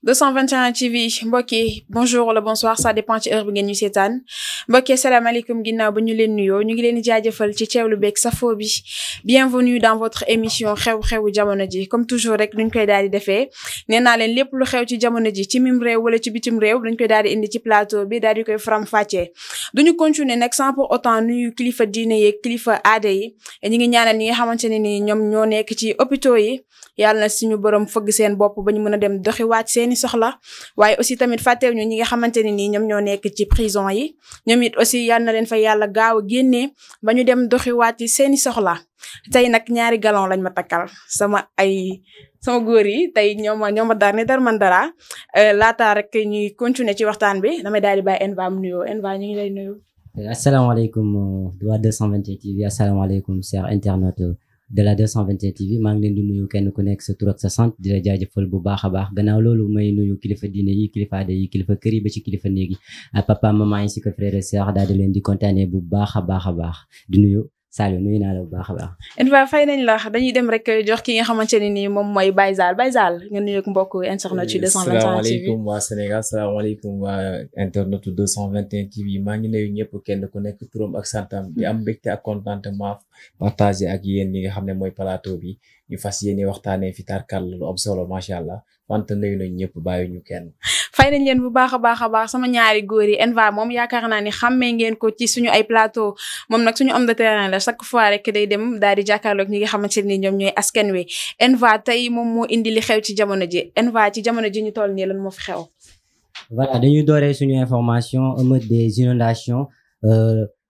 221 TV mbokk yi bonjour wala bonsoir ça dépend ci heure bi ngeen ñu seetaan mbokk yi salaamaaleykum ginnaaw ba ñu leen nuyoo ñu ngi leen di jaajëfal ci teewlu beeg safo bi bienvenue dans votre émission xew-xewu jamono ji comme toujours rek nuñ koy daal di defee nee naa leen lépp lu xew ci jamono ji ci mim réew wala ci bitim réew dañ koy daal di indi ci plateau bi daal di koy faram-fàccee duñu continuer nag sans pour autant nuyu kilifa diine yeeg kilifa aada yi ñi ngi ñaanal ñi nga xamante ne ni ñoom ñoo nekk ci hôpitaux yi yàlla na suñu borom fëgg seen bopp ba ñu mën a dem doxiwaat seeni soxla waaye aussi tamit fàttew ñu ñi nga xamante ne nii ñoom ñoo nekk ci prison yi ñoom it aussi yal na leen fa yàlla gaaw a génnee ba ñu dem doxiwaat ci seeni soxla tey nag ñaari galon lañ ma takkal sama góor yi tey ñooma dar ni dar man dara laata rek ñuy continuer ci waxtaan bi damay daal di bàyyi Enva mu nuyoo Enva ñu ngi lay nuyu. asalaamaaleykum waa 221 TV asalaamaaleykum chers internautes de la 221 TV maa ngi leen di nuyu kenn ku nekk sa tur ak sa sant di la jaajëfal bu baax a baax gannaaw loolu may nuyu kilifa diine yi kilifa aada yi kilifa kër yi ba ci kilifa néegi papa maman yi si ko frère et sœur daal di leen di kontaanee bu baax a baax di nuyu Saliou nuyu naa la bu baax a baax. Enva fay nañ la dañuy dem rek jox ki nga xamante ne nii moom mooy Baye Zale nga nuyu ak mbokk internet ci 221 TV. salaamaaleykum waa Sénégal salaamaaleykum waa internet 221 TV maa ngi nuyu ñëpp kenn ku nekk turam ak santam di am mbégte ak contentement partagé ak yéen ñi nga xam ne mooy plateau bi ñu fas yéene waxtaanee fi tarkal lu am solo macha allah wante nuyu nañ ñëpp bàyyi ñu kenn. fay nañ leen bu baax a baax sama ñaari góor yi Enva moom yaakaar naa ni xàmmee ngeen ko ci suñu ay plateau moom nag suñu homme de terrain la chaque fois rek day dem daal di jàkkaarloog ñi nga xamante ni ñoom ñooy askan wi Enva tey moom moo indi li xew ci jamono ji Enva ci jamono ji ñu toll nii lan moo fi xew. voilà dañuy dooree suñu information émeute des inondations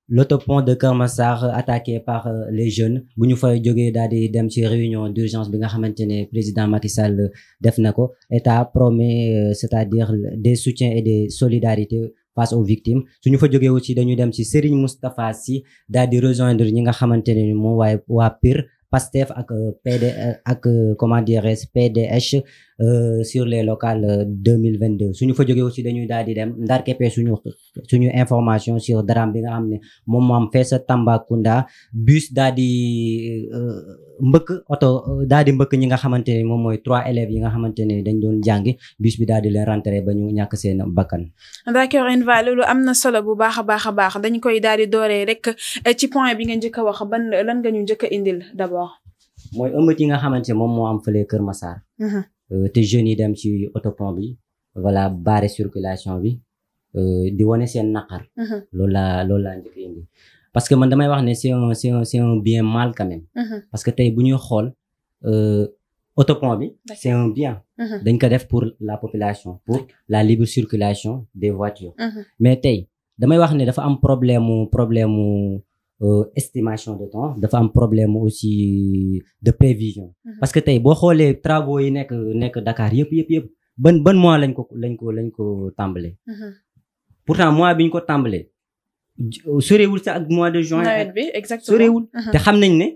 l'autopont de Keur Massar attaqué par les jeunes bu ñu fay jógee daal di dem ci réunion d'urgence bi nga xamante ne président Macky Sall def na ko état promet c'est-à-dire des soutiens et des solidarités face aux victimes suñu fa jógee aussi dañu dem ci Serigne Moustapha Sy daal di rejoindre ñi nga xamante ne moom waaye waa Pire Pastef ak comment dirais-je PDS sur les locales 2022 suñu fa jógee aussi dañuy daal di dem ndar keppee suñu information sur drame bi nga xam ne moom moo am fee sa Tambacounda bus daal di mbëkk ñi nga xamante ne moom mooy 3 élèves yi nga xamante ne dañ doon jàngi bus bi daal di leen rentré ba ñu ñàkk seen bakkan. d'accord Enva loolu am na solo bu baax a baax dañ koy daal di dooree rek ci point bi nga njëkk a wax lan nga ñu njëkk a indil d'abord. mooy ëmbët yi nga xamante ne moom moo am fële Kër Massar. te jeunes yi dem ci autopont bi voilà barre circulation bi di wane seen naqar. loolu laa njëkk indi parce que man damay wax ne c'est un bien mal quand même. parce que tey bu ñuy xool autopont bi c'est un bien. dañ ko def pour la population pour la libre circulation des voitures. mais tey damay wax ne dafa am problème estimation de temps dafa am problème aussi de prévision. parce que tey boo xoolee travaux yi nekk Dakar yëpp ban mois lañ ko tàmbalee. pourtant mois bi ñu ko tàmbalee sorewul sax ak mois de juin. nawet bi exactement sorewul te xam nañ ne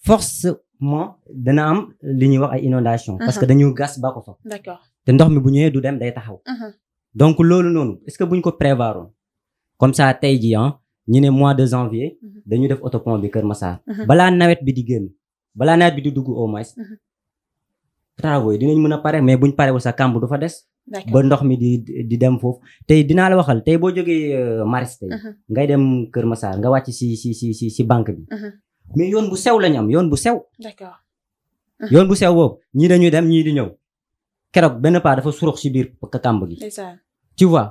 forcément dana am li ñuy wax ay inondation parce que dañu gas ba ko fa. d'accord te ndox mi bu ñëwee du dem day taxaw. donc loolu noonu est-ce que buñ ko prévoiroon comme ça tey jii ñu ne mois de janvier dañu def autopont bi Kër Massar balaa nawet bi di génn balaa nawet bi di dugg au moins travaux yi dinañ mën a pare mais buñ parewul sa kamb du fa des ba ndox mi di dem foofu tey dinaa la waxal tey boo jógee Maris tey ngay dem Kër Massar nga wàcc si banque bi mais yoon bu sew lañu am yoon bu sew. d'accord. yoon bu sew boobu ñii dañuy dem ñii di ñëw keroog benn pas dafa surux si biir kamb gi. tu vois.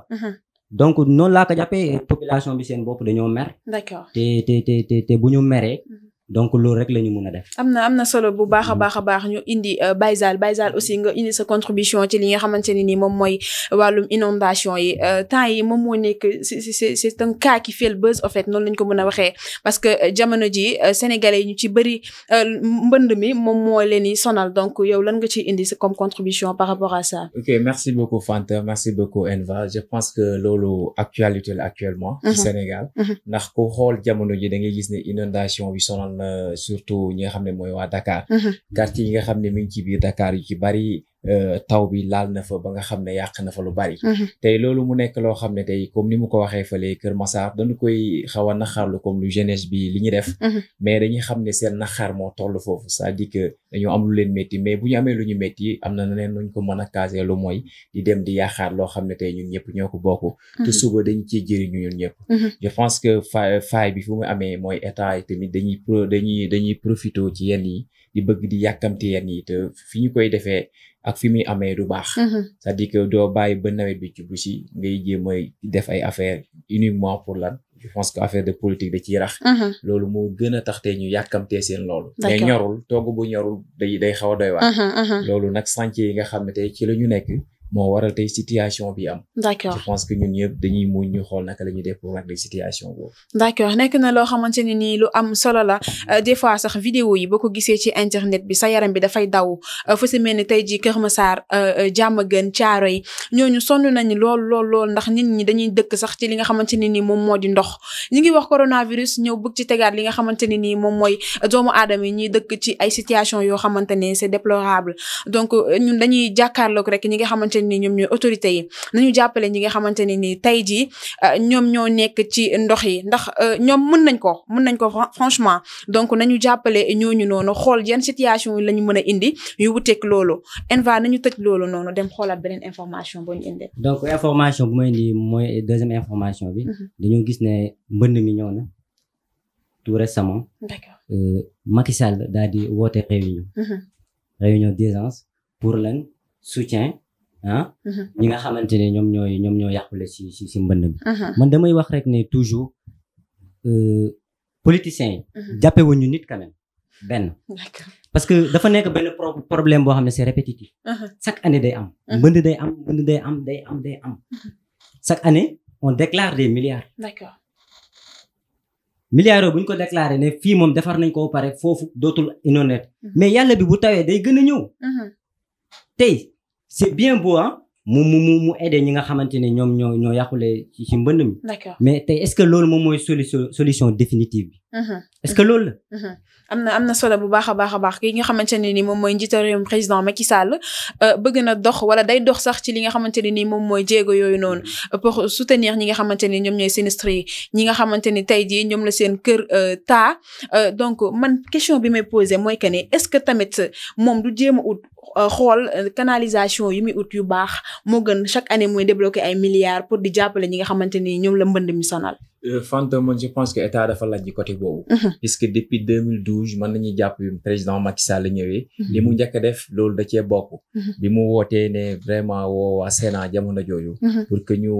donc noonu laa ko jàppee population bi seen bopp dañoo mer. d'accord te bu ñu meree. donc loolu rek la ñu mën a def. am na solo bu baax a baax ñu indi Baye Zale aussi nga indi sa contribution ci li nga xamante ne nii moom mooy wàllum inondation yi temps yi moom moo nekk c'est un cas qui fait le buzz en fait noonu lañ ko mën a waxee parce que jamono ji sénégalais yi ñu ci bëri mbënd mi moom moo leen di sonal donc yow lan nga ciy indi comme contribution par rapport à ça. Ok, merci beaucoup Fanta, merci beaucoup Enva. Je pense que loolu actualité la actuellement ci Sénégal ndax ku xool jamono ji da ngay gis ne inondation bi sonal na surtout ñi nga xam ne mooy waa Dakar quartier yi nga xam ne mi ngi ci biir Dakar yu ci bari taw bi laal na fa ba nga xam ne yàq na fa lu bari tey loolu mu nekk loo xam ne tey comme ni mu ko waxee fële Kër Massar dañu koy xaw a naxarlu comme lu jeunesse bi li ñu def mais dañuy xam ne seen naxar moo toll foofu c'est-à-dire que dañoo am lu leen métti mais bu ñu amee lu ñu métti am na neneen nuñ ko mën a caser lu mooy di dem di yaakaar loo xam ne tey ñun ñëpp ñoo ko bokk te suba dañ ciy jëriñu ñun ñëpp je pense que faay bi fu mu amee mooy état yi tamit dañuy profité ci yenn yi di bëgg di yàkkamti yenn yi te fi ñu koy defee ak fi muy amee du baax c'est-à-dire que doo bàyyi ba nawet bi ci busi ngay jéem a def ay affaire uniquement pour lan je pense que affaire de politique da ciy rax loolu moo gën a tax tey ñu yàkkamtee seen loolu mais ñorul togg bu ñorul day xaw a doy waar loolu nag chantier yi nga xam ne tey ci la ñu nekk moo waral tey situation bi am. D'accord. Je pense que ñun ñëpp dañuy muñ ñu xool naka la ñuy def pour régler situation boobu. D'accord nekk na loo xamante ne nii lu am solo la des fois sax vidéo yi boo ko gisee ci internet bi sa yaram bi dafay daw fu si mel ni tey jii Kër Massar Diamaguène Thiaroye ñooñu sonn nañu lool ndax nit ñi dañuy dëkk sax ci li nga xamante ne nii moom moo di ndox ñu ngi wax coronavirus ñëw bëgg ci tegaat li nga xamante ne nii moom mooy doomu aadama yi ñuy dëkk ci ay situation yoo xamante ne c'est déplorable donc ñun dañuy jàkkaarloog rek ñi nga xamante ni ñoom ñooy autorités yi nañu jàppale ñi nga xamante ne ni tey jii ñoom ñoo nekk ci ndox yi ndax ñoom mën nañ ko franchement donc nañu jàppale ñooñu noonu xool yan situation yi la ñu mën a indi yu wuteeg loolu Enva nañu tëj loolu noonu dem xoolaat beneen information boo ñu indee. donc information bu may indi mooy deuxième information bi. dañoo gis ne mbënd mi ñëw na tout récemment. D'accord. Macky Sall daal di woote réunion d'urgence pour lan soutien. ñi nga xamante ne ñoom ñoo yàqule ci mbënd bi man damay wax rek ne toujours politiciens yi jàppe wuñu nit quand même benn parce que dafa nekk benn problème boo xam ne c'est répétitif chaque année day am mbënd day am chaque année on déclare des milliards d'accord milliards bu ñu ko déclaré ne fii moom defar nañ ko pare foofu dootul inondé mais yàlla bi bu tawee day gën a ñëw tey c'est bien beau mu aider ñi nga xamante ne ñoom ñoo yàqule ci mbënd mi. D'accord. Mais tey est-ce que loolu moom mooy solution définitive bi. Est-ce que loolu la. am na solo bu baax a baax ki nga xamante ne ni moom mooy njiital réewum président Macky Sall bëgg na dox wala day dox sax ci li nga xamante ne ni moom mooy jéego yooyu noonu pour soutenir ñi nga xamante ne ñoom ñooy sinistrés yi ñi nga xamante ni tey jii ñoom la seen kër taa donc man question bi may poser mooy que ne est-ce que tamit moom du jéem a ut xool canalisation yi muy ut yu baax moo gën chaque année muy débloquer ay milliards pour di jàppale ñi nga xamante ni ñoom la mbënd mi sonal. Fanta man je pense que état dafa laaj ci côté boobu. puisque depuis 2012 mën nañu jàpp président Macky Sall ñëwee. li mu njëkk a def loolu da cee bokk. bi mu wootee ne vraiment woo waa Sénat jamono jooju. pour que ñu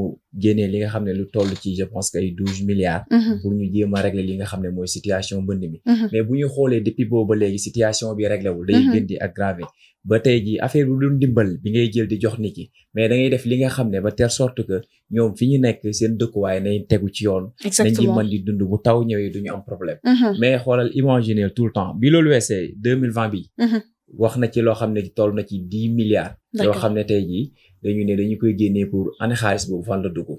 génnee li nga xam ne lu toll ci je pense que ay 12 milliards. pour ñu jéem a régler li nga xam ne mooy situation mbënd mi. mais bu ñu xoolee depuis boobu ba léegi situation bi réglé wul. day gën di aggraver. ba tey jii affaire bi du ndimbal bi ngay jël di jox nit ki mais da ngay def li nga xam ne ba telle sorte que ñoom fi ñu nekk seen dëkkuwaay nañ tegu ci yoon. nañ ci mën di dund bu taw ñëwee duñu am problème. mais xoolal imaginer tout le temps bi loolu weesee 2020 bi. wax na ci loo xam ne toll na ci 10 milliards. yoo xam ne tey jii dañu koy génnee pour ana xaalis boobu fan la dugg.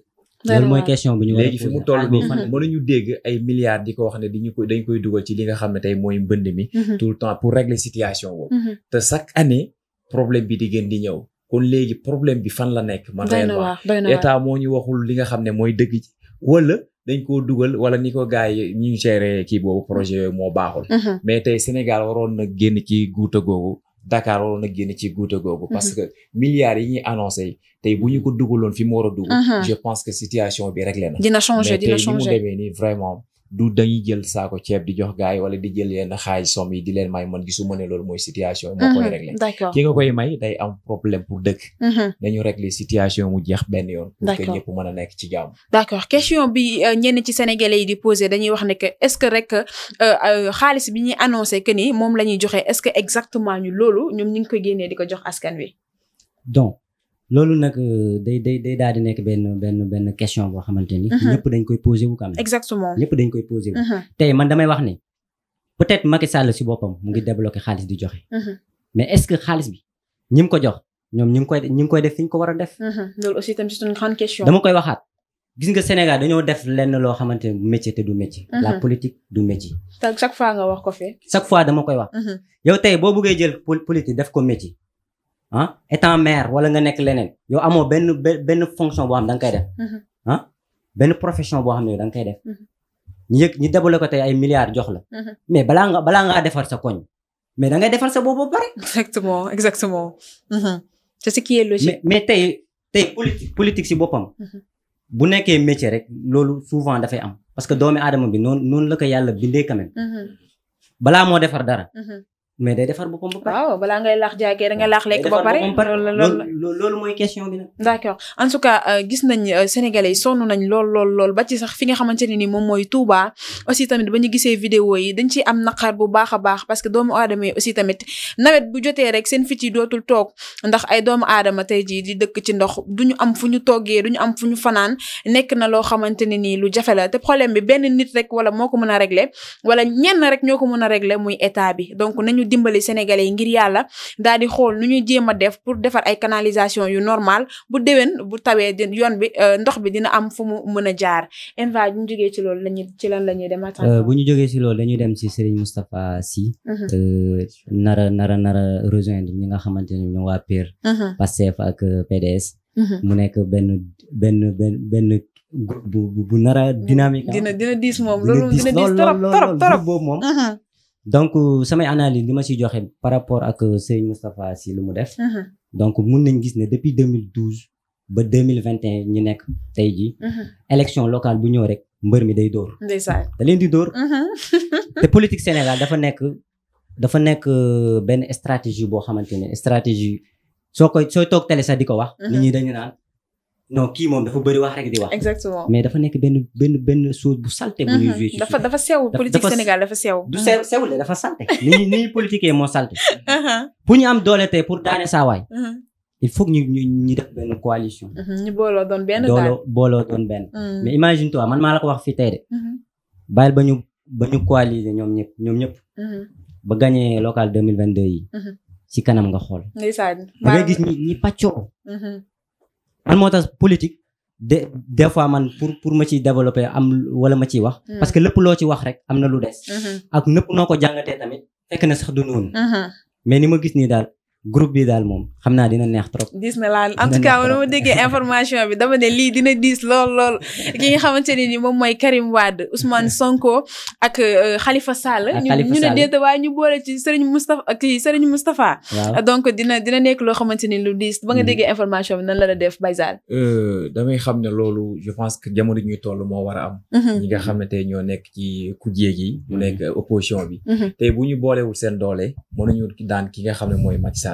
loolu mooy question bu ñu war a léegi fi mu toll nii mënuñu dégg ay milliards di ko wax ne dañ koy dugal ci li nga xam ne tey mooy mbënd mi. tout le temps pour régler situation boobu. te chaque année problème bi di gën di ñëw kon léegi problème bi fan la nekk. man réellement état moo ñu waxul li nga xam ne mooy dëgg ci wala dañ koo dugal wala ni ko gars yi ñu gérer kii boobu projet yooyu moo baaxul. mais tey Sénégal waroon na génn ci guuta googu. Dakar waroon na génn ci guuta googu parce que milliards yi ñuy annoncé tey bu ñu ko dugaloon fi mu war a dugg. je pense que situation bi réglé na. dina changer mais tey ni mu demee nii vraiment du dañuy jël saako ceeb di jox gaay wala di jël yenn xaaj somme yi di leen may man gisuma ne loolu mooy situation moo koy régler ki nga koy may day am problème pour dëkk nañu régler situation mu jeex benn yoon pour que ñëpp mën a nekk ci jàmm d'accord question bi ñenn ci sénégalais yi di poser dañuy wax ne que est-ce que rek xaalis bi ñuy annoncé que ni moom la ñuy joxe est-ce que exactement ñu loolu ñoom ñu ngi koy génnee di ko jox askan wi donc loolu nag day daal di nekk benn question boo xamante ni ñëpp dañ koy poser wu quand même exactement ñëpp dañ koy poser wu tey man damay wax ni peut-être Macky Sall si boppam mu ngi débloqué xaalis di joxe mais est-ce que xaalis bi ñi mu ko jox ñoom ñu ngi koy def fi ñu ko war a def loolu aussi tamit c'est une grande question dama koy waxaat gis nga Sénégal dañoo def lenn loo xamante ne métier te du métier la politique du métier chaque fois nga wax ko fi chaque fois dama koy wax yow tey boo bëggee jël politique def ko métier étant maire wala nga nekk leneen yow amoo benn fonction boo xam da nga koy def benn profession boo xam ne da nga koy def ñi débale ko tey ay milliards jox la mais balaa ngaa defar sa koñ mais da ngay defar sa bopp ba pare exactement c'est ce qui est logique mais tey politique si boppam bu nekkee métier rek loolu souvent dafay am parce que doomi aadama bi noonu la ko yàlla bindee quand même balaa moo defar dara mais day defar boppam ba pare. waaw balaa ngay laax jaagee da nga laax lekk ba pare loolu mooy question bi nag. d'accord en tout cas gis nañ sénégalais yi sonn nañ lool ba ci sax fi nga xamante ne ni moom mooy Touba aussi tamit ba ñu gisee vidéo yi dañ ciy am naqar bu baax a baax parce que doomu aadama yi aussi tamit nawet bu jotee rek seen fit yi dootul toog ndax ay doomu aadama tey jii di dëkk ci ndox duñu am fu ñu toggee duñu am fu ñu fanaan nekk na loo xamante ne nii lu jafe la te problème bi benn nit rek wala moo ko mën a régler wala ñenn rek ñoo ko mën a régler muy état bi donc nañu dimbali sénégalais yi ngir yàlla daal di xool nu ñuy jéem a def pour defar ay canalisation yu normal bu déwén bu tawee yoon bi ndox bi dina am fu mu mën a jaar Enva bu ñu jógee ci loolu ci lan la ñuy dem bu ñu jógee ci loolu dañuy dem ci Serigne Moustapha Sy nara rejoindre ñi nga xamante ne ñoo waa PUR Pastef ak PDS mu nekk benn groupe bu nara dynamique dina diis moom loolu dina diis trop boobu moom donc samay analyse li ma ci joxe par rapport ak Serigne Moustapha Sy lu mu def donc mun nañ gis ne depuis 2012 ba 2021 ñu nekk tey jii élection locale bu ñëw rek mbër mi day dóor ndeysaan da leen di dóor te politique Sénégal dafa nekk benn stratégie boo xamante ne stratégie sooy toog télé sax di ko wax nit ñi dañu naan non kii moom dafa bëri wax rek di wax. exactement mais dafa nekk benn chose bu salté bu ñuy joué ci dafa sew politique Sénégal dafa sew. du sew de dafa salté ni ñuy politiquer moo salté pour ñu am doole tey pour daane saa waay il faut que ñu def benn coalition. ñu booloo doon benn booloo doon benn. mais imagine toi man maa la ko wax fii tey de. bàyyil ba ñu coaliser ñoom ñëpp. ba gagné local 2022 yi. ci kanam nga xool. ndeysaan da ngay gis ñi pàccoo. man moo tax politique des fois man pour ma ciy développer am wala ma ciy wax. parce que lépp loo ci wax rek am na lu des. ak nëpp noo ko jàngatee tamit fekk na sax du noonu. mais ni ma gis nii daal groupe bi daal moom xam naa dina neex trop. diis na laal en tout cas man ma déggee information bi dama ne lii dina diis lool ki nga xamante ne ni moom mooy Karim Wade Ousmane Sonko ak Khalifa Sall. ñu ne déeta waaye ñu boole ci Serigne Moustapha donc dina nekk loo xamante ni lu diis ba nga déggee information bi nan la def Baysal. damay xam ne loolu je pense que jamono ñuy toll moo war a am. ñi nga xam ne tey ñoo nekk ci kujje gi mu nekk opposition bi. tey bu ñu boolewul seen doole mënuñu daan ki nga xam ne mooy Macky Sall.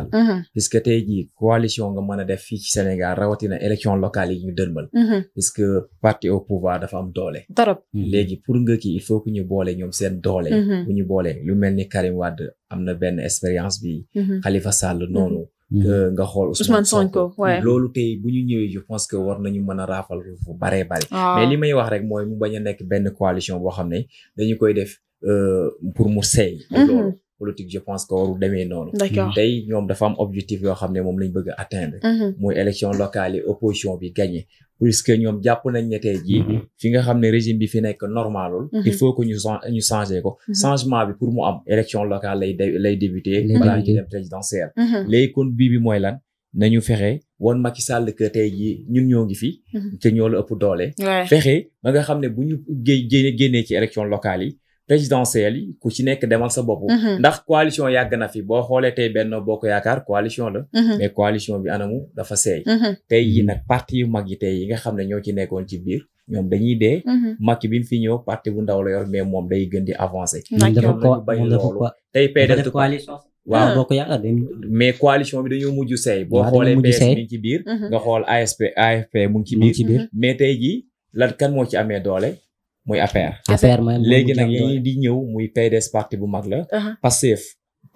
puisque tey jii coalition nga mën a def fii ci Sénégal rawatina élection locale yi ñu dërmal. puisque parti au pouvoir dafa am doole. trop léegi pour nga kii il faut que ñu boole ñoom seen doole. bu ñu boole lu mel ni Karim Wade am na benn expérience bi. Khalifa Sall noonu. nga xool Ousmane Sonko loolu tey bu ñu ñëwee je pense que war nañu mën a raafal fu baree bari. mais li may wax rek mooy mu bañ a nekk benn coalition boo xam ne dañu koy def pour mu seey. loolu politique je pense que waru demee noonu. tey ñoom dafa am objectif yoo xam ne moom lañ bëgg a atteindre. mooy élection locale yi opposition bi gagné. puisque ñoom jàpp nañ ne tey jii fi nga xam ne régime bi fi nekk normalul il faut que ñu changer ko changement bi pour mu am élection locale lay débuter balaa ñu dem présidentielle léegi kon bii bi mooy lan nañu fexe woon Macky Sall que tey jii ñun ñoo ngi fi te ñoo la ëpp doole fexe ba nga xam ne bu ñu génnee ci élection locale yi présidentielle yi ku ci nekk demal sa bopp ndax coalition yàgg na fi boo xoolee tey Benno Bokk Yaakaar coalition la mais coalition bi anamu dafa seey tey yi nag parti yu mag yi tey yi nga xam ne ñoo ci nekkoon ci biir ñoom dañuy dee Macky bi mu fi ñëw parti bu ndaw la yor mais moom day gën di avancer tey PDS coalition waaw boo ko yaakaar mais coalition bi dañoo mujj say boo xoolee PS mi ngi ci biir nga xool AFP mu ngi ci biir mais tey jii lan kan moo ci amee doole muy APR léegi nag yi di ñëw muy PDS parti bu mag la Pastef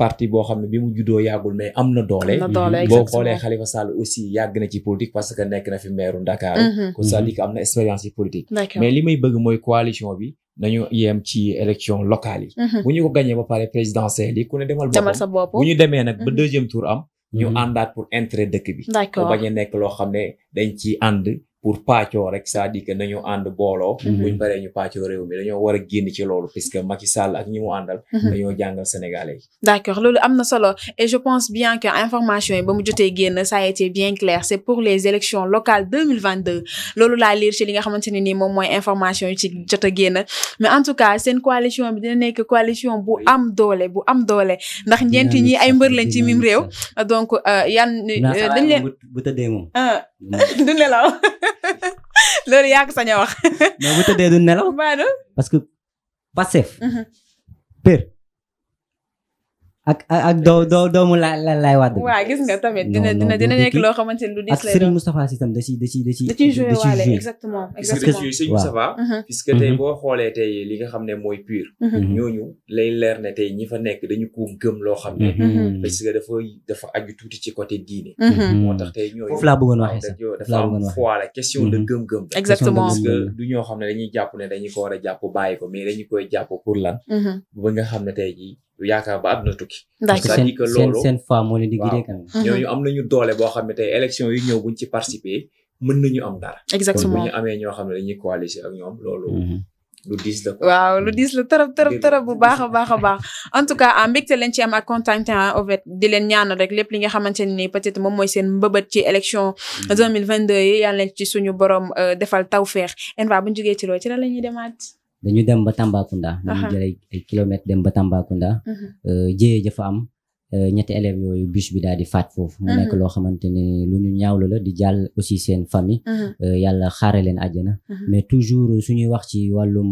parti boo xam ne bi mu juddoo yàggul mais am na doole boo xoolee Khalifa Sall aussi yàgg na ci politique parce que nekk na fi maire Dakar ko c'est-à-dire que am na expérience ci politique mais li may bëgg mooy coalition bi nañu yem ci élection locale yi bu ñu ko gagné ba pare présidentielle yi ku ne demal boppam bu ñu demee nag ba deuxième tour am ñu àndaat pour intérêt dëkk bi bu bañ a nekk loo xam ne dañ ci ànd pour pàccoo rek c'est-à-dire que nañu ànd booloo buñ paree ñu pàccoo réew mi dañoo war a génn ci loolu puisque Macky Sall ak ñi mu àndal dañoo jàngal sénégalais yi d'accord loolu am na solo et je pense bien que information yi ba mu jotee génn ça a été bien clair c'est pour les élections locales 2022 loolu laa lire ci li nga xamante ne nii moom mooy information yi ci jot a génn mais en tout cas seen coalition bi dina nekk coalition bu am doole ndax ñeenti ñi ay mbër lañ ci mim réew donc yan dañ leen bu tëddee moom du nelaw loolu yaa ko sañ a wax mais bu tëddee du nelaw parce que Pastef peur ak doomu lay wàdd waaw gis nga tamit dina nekk loo xamante ne lu dis ak Serigne Moustapha Sy tam da ciy joué waale exactement Serigne Moustapha puisque tey boo xoolee tey li nga xam ne mooy pur ñooñu lay leer ne tey ñi fa nekk dañu ko gëm loo xam ne parce que dafa aju tuuti ci côté diine moo tax tey ñooñu foofu laa bëggoon waxee sax dafa am foi la question de gëm-gëm exactement parce que du ñoo xam ne dañuy jàpp ne dañu ko war a jàpp bàyyi ko mais dañu koy jàpp pour lan ba nga xam ne tey jii yaakaar ba àdduna tukki c'est-à-dire que loolu seen foi moo leen di guider quand même ñooñu am nañu doole boo xam ne tey élection yi ñëw buñ ci participer mën nañu am dara exactement bu ñu amee ñoo xam ne dañuy coaliser ak ñoom loolu lu diis la waaw lu diis la trop bu baax a baax en tout cas mbégte leen ci am ak contentement en fait di leen ñaanal rek lépp li nga xamante ne ni peut-être moom mooy seen mbëbët ci élection 2022 yi yàlla leen ci suñu borom defal tawfeex Enva bu ñu jógee ci loolu ci la la ñuy demaat dañu dem ba Tambacounda dañu jël ay kilomètres dem ba Tambacounda jéyee jafa am ñetti élèves yooyu bus bi daal di faat foofu mu nekk loo xamante ne lu ñu ñaawlu la di jàll aussi seen famille yàlla xaare leen àjjana mais toujours suñuy wax ci wàllum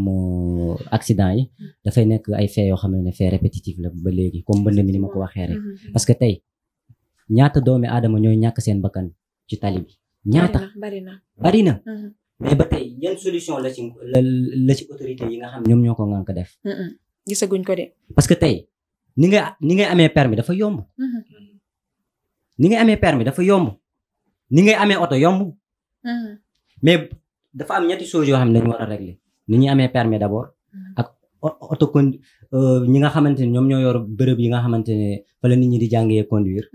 accident yi dafay nekk ay faits yoo xam ne faits répétitifs la ba léegi comme mbënd mi ni ma ko waxee rek parce que tey ñaata doomi aadama ñooy ñàkk seen bakkan ci tali bi ñaata bari na mais ba tey yan solution la ci autorité yi nga xam ñoom ñoo ko ngànk def gisaguñ ko de parce que tey ni ngay amee permis dafa yomb ni ngay amee permis dafa yomb ni ngay amee oto yomb mais dafa am ñetti choses yoo xam ne dañu war a régler ni ñuy amee permis d'abord ak oto ñi nga xamante ne ñoom ñoo yor bërëb yi nga xamante ne fa la nit ñi di jàngee conduire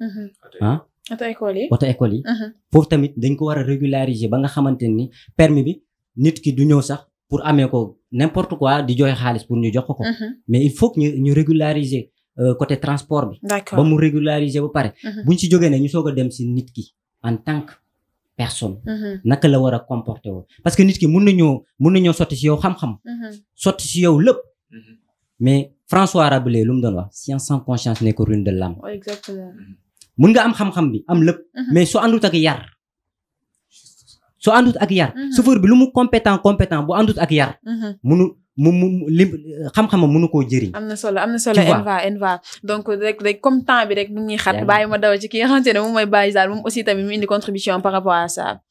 auto école yi foofu tamit dañ ko war a régulariser ba nga xamante ni permis bi nit ki du ñëw sax pour amee ko n'importe quoi di joxe xaalis pour ñu jox ko mais il faut que ñu régulariser côté transport bi ba mu régulariser ba pare buñ ci jógee ne ñu soog a dem si nit ki en tant que personne naka la war a comporter woo parce que nit ki mun nañoo sotti si yow xam-xam sotti si yow lépp mais François Rabelais lu mu doon wax science sans conscience n'est que ruine de l'âme exactement mun nga am xam-xam bi am lépp mais soo àndut ak yar chauffeur bi lu mu compétent bu àndut ak yar mu xam-xamam mënu koo jëriñ. am na solo Enva donc rek comme temps bi rek mu ngi xat bàyyi ma daw ci ki nga xamante ne moom mooy Baye Zale moom aussi tamit mu indi contribution par rapport à ça.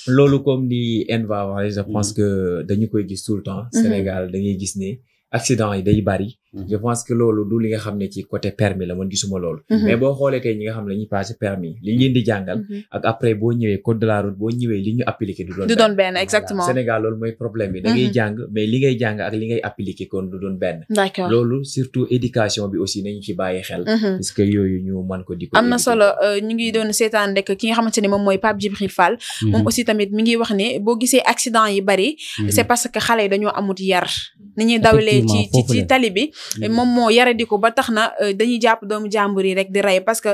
loolu comme ni Enva waxee je pense que dañu koy gis tout le temps. Sénégal dañuy gis ne accident yi day bari. je pense que loolu du li nga xam ne ci côté permis la man gisuma loolu. mais boo xoolee tey ñi nga xam ne dañuy passé permis li ñu leen di jàngal. ak après boo ñëwee code de la route boo ñëwee li ñu appliqué du doon benn exactement. Sénégal loolu mooy problème bi da ngay jàng mais li ngay jàng ak li ngay appliqué kon du doon benn. d'accord loolu surtout éducation bi aussi nañu ci bàyyi xel. parce que yooyu ñu mën ko di ko. am na solo ñu ngi doon seetaan rek ki nga xamante ne moom mooy Pape Djibril Fall. moom aussi tamit mi ngi wax ne boo gisee accident yi bari. c'est parce que xale yi dañoo amut yar. ni ñuy dawalee ci tali bi moom moo yaradi ko ba tax na dañuy jàpp doomu jàmbur yi rek di rey parce que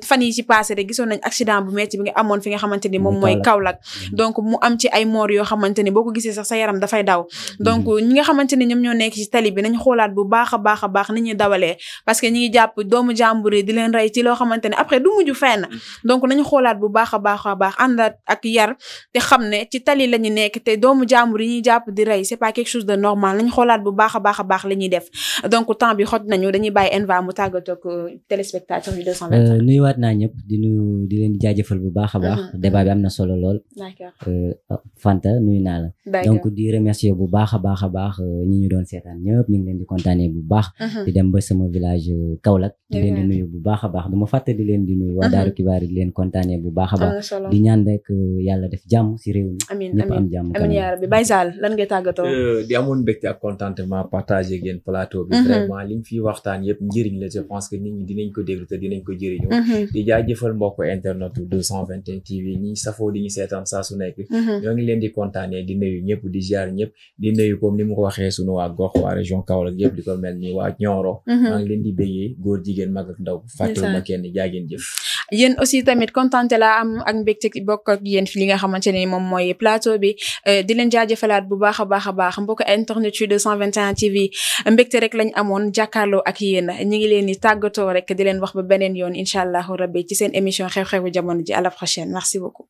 fan yi ci passé rek gisoon nañ accident bu metti bi nga amoon fi nga xamante ni moom mooy Kaolack donc mu am ci ay mort yoo xamante ni boo ko gisee sax sa yaram dafay daw donc ñi nga xamante ni ñoom ñoo nekk ci tali bi nañ xoolaat bu baax a baax ni ñuy dawalee parce que ñi ngi jàpp doomu jàmbur yi di leen rey ci loo xamante ne après du mujj fenn donc nañu xoolaat bu baax a baax àndaat ak yar te xam ne ci tali la ñu nekk te doomu jàmbur yi ñuy jàpp di rey c'est pas quelque chose de normal nañu xoolaat bu baax a baax la ñuy def donc temps bi xot nañu dañuy bàyyi Enva mu tàggatoo ak téléspectateurs yu 221. nuyuwaat naa ñëpp di leen di jaajëfal bu baax a baax. débat bi am na solo lool. d'accord Fanta nuyu naa la. donc di remercier bu baax a baax ñi ñu doon seetaan ñëpp ñu ngi leen di kontaanee bu baax. di dem ba sama village Kaolack. di leen di nuyu bu baax a baax dama fàtte di leen di nuyu. waa Daaru Kibaar di leen kontaanee bu baax a baax. di ñaan rek yàlla def jàmm si réew mi. ñëpp am jàmm amiin yaa rabbi Baye Sall lan ngay tàggatoo. di amoon mbégte ak contentement partagé ak yéen plateau bi. vraiment liñ fi waxtaan yëpp njëriñ la je pense que nit ñi dinañ ko déglu te dinañ ko jëriñoo. di jaajëfal mbokk internet 221 TV ñi safoo di ñu seetaan saa su nekk. ñoo ngi leen di kontaanee di nuyu ñëpp di ziar ñëpp di nuyu comme ni mu ko waxee sunu waa gox waa région Kaolack yëpp di ko mel ni waa Nioro. maa ngi leen di béggee góor jigéen mag ak ndaw fàttewuma kenn jaageen jëf. yéen aussi tamit kontaan laa am ak mbégte bokk ak yéen fi li nga xamante ne moom mooy plateau bi di leen jaajëfalaat bu baax a baax mbokk internet yu 221 TV mbégte rek lañ amoon jàkkaarloo ak yéen ñu ngi leen di tàggatoo rek di leen wax ba beneen yoon incha allahu rabbi ci seen émission xew-xewu jamono ji à la prochaine merci beaucoup.